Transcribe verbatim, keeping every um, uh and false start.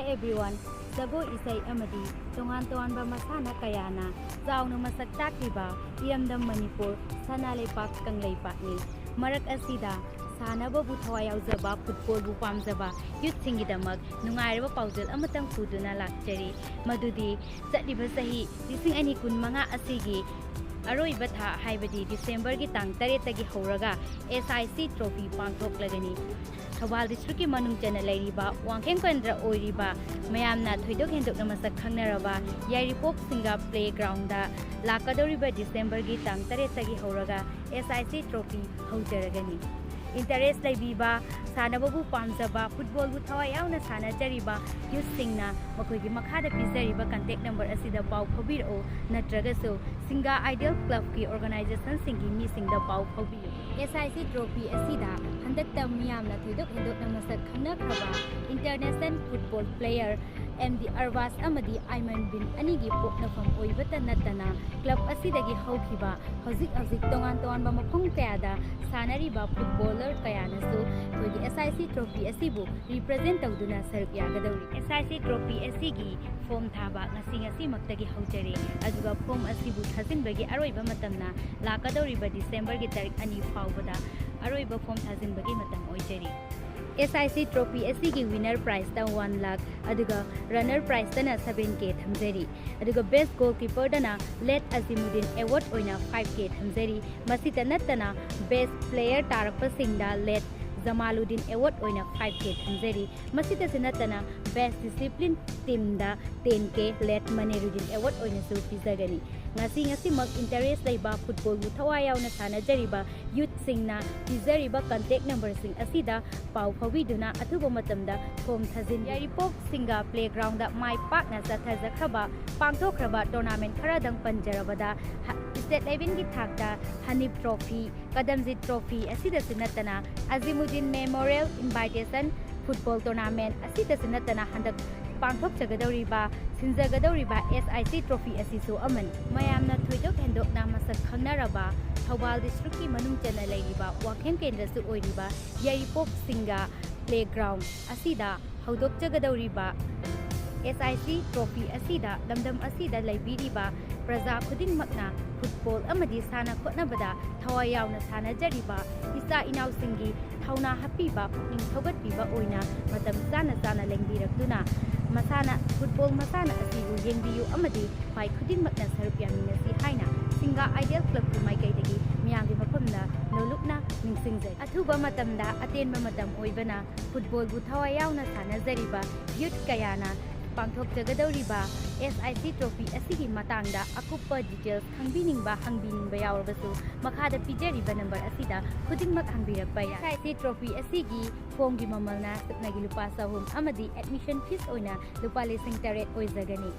Everyone, ꯖꯒꯣꯏ ꯏꯁꯩ ꯑꯃꯗꯤ ꯇꯣꯉꯥꯟ ꯇꯣꯉꯥꯟꯕ ꯃꯁꯥꯟꯅ ꯀꯌꯥꯅ ꯆꯥꯎꯅ ꯃꯁꯛ ꯇꯥꯛꯂꯤꯕ ꯏꯔꯝꯗꯝ ꯃꯅꯤꯄꯨꯔ ꯁꯅꯥ ꯂꯩꯄꯥꯛ ꯀꯪꯂꯩꯄꯥꯛꯅꯤ꯫ ꯃꯔꯛ ꯑꯁꯤꯗ ꯁꯥꯟꯅꯕꯕꯨ ꯊꯋꯥꯏ ꯌꯥꯎꯖꯕ, ꯐꯨꯠꯕꯣꯜꯕꯨ ꯄꯥꯝꯖꯕ ꯌꯨꯠꯁꯤꯡꯒꯤꯗꯃꯛ ꯅꯨꯡꯉꯥꯏꯔꯕ ꯄꯥꯎꯖꯦꯜ ꯑꯃꯇꯪ ꯄꯨꯗꯨꯅ ꯂꯥꯛꯆꯔꯤ꯫ ꯃꯗꯨꯗꯤ ꯆꯠꯂꯤꯕ ꯆꯍꯤ ꯂꯤꯁꯤꯡ ꯑꯅꯤ ꯀꯨꯟ ꯃꯉꯥ ꯑꯁꯤꯒꯤ ꯑꯔꯣꯏꯕ ꯊꯥ, ꯍꯥꯏꯕꯗꯤ ꯗꯤꯁꯦꯝꯕꯔꯒꯤ ꯇꯥꯡ ꯇꯔꯦꯠꯇꯒꯤ ꯍꯧꯔꯒ ꯑꯦꯁ ꯑꯥꯏ ꯁꯤ ꯇ꯭ꯔꯣꯐꯤ ꯄꯥꯡꯊꯣꯛꯂꯒꯅꯤ꯫ ꯊꯧꯕꯥꯜ ꯗꯤꯁꯇ꯭ꯔꯤꯛꯀꯤ ꯃꯅꯨꯡ ꯆꯟꯅ ꯂꯩꯔꯤꯕ ꯋꯥꯡꯈꯦꯝ ꯀꯦꯟꯗ꯭ꯔ ꯑꯣꯏꯔꯤꯕ, ꯃꯌꯥꯝꯅ ꯊꯣꯏꯗꯣꯛ ꯍꯦꯟꯗꯣꯛꯅ ꯃꯁꯛ ꯈꯪꯅꯔꯕ ꯌꯥꯏꯔꯤꯄꯣꯛ ꯁꯤꯡꯒꯥ ꯄ꯭ꯂꯦ ꯒ꯭ꯔꯥꯎꯟꯗ ꯂꯥꯛꯀꯗꯧꯔꯤꯕ ꯗꯤꯁꯦꯝꯕꯔꯒꯤ ꯇꯥꯡ ꯇꯔꯦꯠꯇꯒꯤ ꯍꯧꯔꯒ ꯑꯦꯁ ꯑꯥꯏ ꯁꯤ ꯇ꯭ꯔꯣꯐꯤ ꯍꯧꯖꯔꯒꯅꯤ꯫ ꯏꯟꯇꯔꯦꯁ ꯂꯩꯕꯤꯕ, ꯁꯥꯟꯅꯕꯕꯨ ꯄꯥꯝꯖꯕ, ꯐꯨꯠꯕꯣꯜꯕꯨ ꯊꯋꯥꯏ ꯌꯥꯎꯅ ꯁꯥꯟꯅꯖꯔꯤꯕ ꯌꯨꯠꯁꯤꯡꯅ ꯃꯈꯣꯏꯒꯤ ꯃꯈꯥꯗ ꯄꯤꯖꯔꯤꯕ ꯀꯟꯇꯦꯛ ꯅꯝꯕꯔ ꯑꯁꯤꯗ ꯄꯥꯎ ꯐꯥꯎꯕꯤꯔꯛꯎ, ꯅꯠꯇ꯭ꯔꯒꯁꯨ ꯁꯤꯡꯒꯥ ꯑꯥꯏꯗꯤꯌꯦꯜ ꯀ꯭ꯂꯕꯀꯤ ꯑꯣꯔꯒꯅꯥꯏꯖꯦꯁꯟꯁꯤꯡꯒꯤ ꯃꯤꯁꯤꯡꯗ ꯄꯥꯎ ꯐꯥꯎꯕꯤꯌꯨ꯫ ꯑꯦꯁ ꯑꯥꯏ ꯁꯤ ꯇ꯭ꯔꯣꯐꯤ ꯑꯁꯤꯗ ꯍꯟꯗꯛꯇ ꯃꯤꯌꯥꯝꯅ ꯊꯣꯏꯗꯣꯛ ꯍꯦꯟꯗꯣꯛꯅ ꯃꯁꯛ ꯈꯪꯅꯈ꯭ꯔꯕ international football player M D Arbaz ꯑꯃꯗꯤ ꯑꯥꯏꯃꯟ ꯕꯤꯟ ꯑꯅꯤꯒꯤ ꯄꯣꯛꯅꯐꯝ ꯑꯣꯏꯕꯇ ꯅꯠꯇꯅ, ꯀ꯭ꯂꯕ ꯑꯁꯤꯗꯒꯤ ꯍꯧꯈꯤꯕ, ꯍꯧꯖꯤꯛ ꯍꯧꯖꯤꯛ ꯇꯣꯉꯥꯟ ꯇꯣꯉꯥꯟꯕ ꯃꯐꯝ ꯀꯌꯥꯗ ꯁꯥꯟꯅꯔꯤꯕ ꯐꯨꯠꯕꯣꯂꯔ ꯀꯌꯥꯅꯁꯨ ꯑꯩꯈꯣꯏꯒꯤ ꯑꯦꯁ ꯑꯥꯏ ꯁꯤ ꯇ꯭ꯔꯣꯐꯤ ꯑꯁꯤꯕꯨ ꯔꯤꯄ꯭ꯔꯖꯦꯟ ꯇꯧꯗꯨꯅ ꯁꯔꯨꯛ ꯌꯥꯒꯗꯧꯔꯤ꯫ ꯑꯦꯁ ꯑꯥꯏ ꯁꯤ ꯇ꯭ꯔꯣꯐꯤ ꯑꯁꯤꯒꯤ ꯐꯣꯝ ꯊꯥꯕ ꯉꯁꯤ, ꯉꯁꯤꯃꯛꯇꯒꯤ ꯍꯧꯖꯔꯦ, ꯑꯗꯨꯒ ꯐꯣꯝ ꯑꯁꯤꯕꯨ ꯊꯥꯖꯤꯟꯕꯒꯤ ꯑꯔꯣꯏꯕ ꯃꯇꯝꯅ ꯂꯥꯛꯀꯗꯧꯔꯤꯕ ꯗꯤꯁꯦꯝꯕꯔꯒꯤ ꯇꯥꯔꯤꯛ ꯑꯅꯤ ꯐꯥꯎꯕꯗ ꯑꯔꯣꯏꯕ ꯐꯣꯝ ꯊꯥꯖꯤꯟꯕꯒꯤ ꯃꯇꯝ ꯑꯣꯏꯖꯔꯤ꯫ ꯑꯦꯁ ꯑꯥꯏ ꯁꯤ ꯇ꯭ꯔꯣꯐꯤ ꯑꯁꯤꯒꯤ ꯋꯤꯅꯔ ꯄ꯭ꯔꯥꯏꯖꯇ ꯋꯥꯟ ꯂꯥꯈ, ꯑꯗꯨꯒ ꯔꯟꯅꯔ ꯄ꯭ꯔꯥꯏꯖꯇꯅ ꯁꯚꯦꯟ ꯀꯦ ꯊꯝꯖꯔꯤ꯫ ꯑꯗꯨꯒ ꯕꯦꯁ ꯒꯣꯜꯀꯤꯄꯔꯗꯅ ꯂꯦꯠ ꯑꯖꯤꯃꯨꯗꯤꯟ ꯑꯦꯋꯥꯔꯗ ꯑꯣꯏꯅ ꯐꯥꯏꯚ ꯀꯦ ꯊꯝꯖꯔꯤ꯫ ꯃꯁꯤꯇ ꯅꯠꯇꯅ ꯕꯦꯁ ꯄ꯭ꯂꯦꯌꯔ ꯇꯥꯔꯛꯄꯁꯤꯡꯗ ꯂꯦꯠ ꯖꯃꯥꯂꯨꯗꯤꯟ ꯑꯦꯋꯥꯔꯗ ꯑꯣꯏꯅ ꯐꯥꯏꯚ ꯀꯦ ꯊꯝꯖꯔꯤ꯫ ꯃꯁꯤꯇꯁꯨ ꯅꯠꯇꯅ ꯕꯦꯁ ꯗꯤꯁꯤꯄ꯭ꯂꯤꯟ ꯇꯤꯝꯗ ꯇꯦꯟ ꯀꯦ ꯂꯦꯠ ꯃꯅꯦꯔꯨꯗꯤꯟ ꯑꯦꯋꯥꯔꯗ ꯑꯣꯏꯅꯁꯨ ꯄꯤꯖꯒꯅꯤ꯫ ꯉꯁꯤ ꯉꯁꯤꯃꯛ ꯏꯟꯇꯔꯦꯁ ꯂꯩꯕ, ꯐꯨꯠꯕꯣꯜꯕꯨ ꯊꯋꯥꯏ ꯌꯥꯎꯅ ꯁꯥꯟꯅꯖꯔꯤꯕ ꯌꯨꯠꯁꯤꯡꯅ ꯄꯤꯖꯔꯤꯕ ꯀꯟꯇꯦꯛ ꯅꯝꯕꯔꯁꯤꯡ ꯑꯁꯤꯗ ꯄꯥꯎ ꯐꯥꯎꯕꯤꯗꯨꯅ ꯑꯊꯨꯕ ꯃꯇꯝꯗ ꯐꯣꯝ ꯊꯥꯖꯤꯟ꯫ ꯌꯥꯏꯔꯤꯄꯣꯛ ꯁꯤꯡꯒꯥ ꯄ꯭ꯂꯦꯒ꯭ꯔꯥꯎꯟꯗ ꯃꯥꯏ ꯄꯥꯛꯅ ꯆꯠꯊꯖꯈ꯭ꯔꯕ, ꯄꯥꯡꯊꯣꯛꯈ꯭ꯔꯕ ꯇꯣꯔꯅꯥꯃꯦꯟ ꯈꯔꯗꯪ ꯄꯟꯖꯔꯕꯗ, ꯍ-, ꯁ꯭ꯇꯦꯠ ꯂꯦꯚꯦꯜꯒꯤ ꯊꯥꯛꯇ ꯍꯅꯤꯞ ꯇ꯭ꯔꯣꯐꯤ, ꯀꯗꯝꯖꯤꯠ ꯇ꯭ꯔꯣꯐꯤ ꯑꯁꯤꯗꯁꯨ ꯅꯠꯇꯅ ꯑꯖꯤꯃꯨꯗꯤꯟ ꯃꯦꯃꯣꯔꯤꯌꯦꯜ ꯏꯟꯚꯥꯏꯇꯦꯁꯟ ꯐꯨꯠꯕꯣꯜ ꯇꯣꯔꯅꯥꯃꯦꯟ ꯑꯁꯤꯗꯁꯨ ꯅꯠꯇꯅ ꯍꯟꯗꯛ ꯄꯥꯡꯊꯣꯛꯆꯒꯗꯧꯔꯤꯕ, ꯁꯤꯟꯖꯒꯗꯧꯔꯤꯕ ꯑꯦꯁ ꯑꯥꯏ ꯁꯤ ꯇ꯭ꯔꯣꯐꯤ ꯑꯁꯤꯁꯨ ꯑꯃꯅꯤ꯫ ꯃꯌꯥꯝꯅ ꯊꯣꯏꯗꯣꯛ ꯍꯦꯟꯗꯣꯛꯅ ꯃꯁꯛ ꯈꯪꯅꯔꯕ, ꯊꯧꯕꯥꯜ ꯗꯤꯁꯇ꯭ꯔꯤꯛꯀꯤ ꯃꯅꯨꯡ ꯆꯟꯅ ꯂꯩꯔꯤꯕ ꯋꯥꯡꯈꯦꯝ ꯀꯦꯟꯗ꯭ꯔꯁꯨ ꯑꯣꯏꯔꯤꯕ ꯌꯥꯏꯔꯤꯄꯣꯛ ꯁꯤꯡꯒꯥ ꯄ꯭ꯂꯦꯒ꯭ꯔꯥꯎꯟ ꯑꯁꯤꯗ ꯍꯧꯗꯣꯛꯆꯒꯗꯧꯔꯤꯕ ꯑꯦꯁ ꯑꯥꯏ ꯁꯤ ꯇ꯭ꯔꯣꯐꯤ ꯑꯁꯤꯗ ꯂꯝꯗꯝ ꯑꯁꯤꯗ ꯂꯩꯕꯤꯔꯤꯕ ꯄ꯭ꯔꯖꯥ ꯈꯨꯗꯤꯡꯃꯛꯅ ꯐꯨꯠꯕꯣꯜ ꯑꯃꯗꯤ ꯁꯥꯟꯅ ꯈꯣꯠꯅꯕꯗ ꯊꯋꯥꯏ ꯌꯥꯎꯅ ꯁꯥꯟꯅꯖꯔꯤꯕ ꯏꯆꯥ ꯏꯅꯥꯎꯁꯤꯡꯒꯤ ꯊꯧꯅꯥ ꯍꯥꯞꯄꯤꯕ, ꯄꯨꯛꯅꯤꯡ ꯊꯧꯒꯠꯄꯤꯕ ꯑꯣꯏꯅ ꯃꯇꯝ ꯆꯥꯅ ꯆꯥꯅ ꯂꯦꯡꯕꯤꯔꯛꯇꯨꯅ ꯃꯁꯥꯟꯅ, ꯐꯨꯠꯕꯣꯜ ꯃꯁꯥꯟꯅ ꯑꯁꯤꯕꯨ ꯌꯦꯡꯕꯤꯌꯨ ꯑꯃꯗꯤ ꯈ꯭ꯋꯥꯏ ꯈꯨꯗꯤꯡꯃꯛꯅ ꯁꯔꯨꯛ ꯌꯥꯃꯤꯟꯅꯁꯤ ꯍꯥꯏꯅ ꯁꯤꯡꯒꯥ ꯑꯥꯏꯗꯤꯌꯦꯜ ꯀ꯭ꯂꯕꯀꯤ ꯃꯥꯏꯀꯩꯗꯒꯤ ꯃꯤꯌꯥꯝꯒꯤ ꯃꯐꯝꯗ ꯅꯣꯂꯨꯛꯅ ꯅꯤꯡꯁꯤꯡꯖꯔꯤ꯫ ꯑꯊꯨꯕ ꯃꯇꯝꯗ ꯑꯇꯦꯟꯕ ꯃꯇꯝ ꯑꯣꯏꯕꯅ ꯐꯨꯠꯕꯣꯜꯕꯨ ꯊꯋꯥꯏ ꯌꯥꯎꯅ ꯁꯥꯟꯅꯖꯔꯤꯕ ꯌꯨꯠ ꯀꯌꯥꯅ ꯄꯥꯡꯊꯣꯛꯆꯒꯗꯧꯔꯤꯕ ꯑꯦꯁ ꯑꯥꯏ ꯁꯤ ꯇ꯭ꯔꯣꯐꯤ ꯑꯁꯤꯒꯤ ꯃꯇꯥꯡꯗ ꯑꯀꯨꯞꯄ ꯗꯤꯇꯦꯜꯁ ꯈꯪꯕꯤꯅꯤꯡꯕ, ꯍꯪꯕꯤꯅꯤꯡꯕ ꯌꯥꯎꯔꯕꯁꯨ ꯃꯈꯥꯗ ꯄꯤꯖꯔꯤꯕ ꯅꯝꯕꯔ ꯑꯁꯤꯗ ꯈꯨꯗꯤꯡꯃꯛ ꯍꯪꯕꯤꯔꯛꯄ ꯌꯥꯏ꯫ ꯑꯦꯁ ꯑꯥꯏ ꯁꯤ ꯇ꯭ꯔꯣꯐꯤ ꯑꯁꯤꯒꯤ ꯐꯣꯝꯒꯤ ꯃꯃꯜꯅ ꯁꯨꯞꯅꯒꯤ ꯂꯨꯄꯥ ꯆꯍꯨꯝ ꯑꯃꯗꯤ ꯑꯦꯗꯃꯤꯁꯟ ꯐꯤꯁ ꯑꯣꯏꯅ ꯂꯨꯄꯥ ꯂꯤꯁꯤꯡ ꯇꯔꯦꯠ ꯑꯣꯏꯖꯒꯅꯤ꯫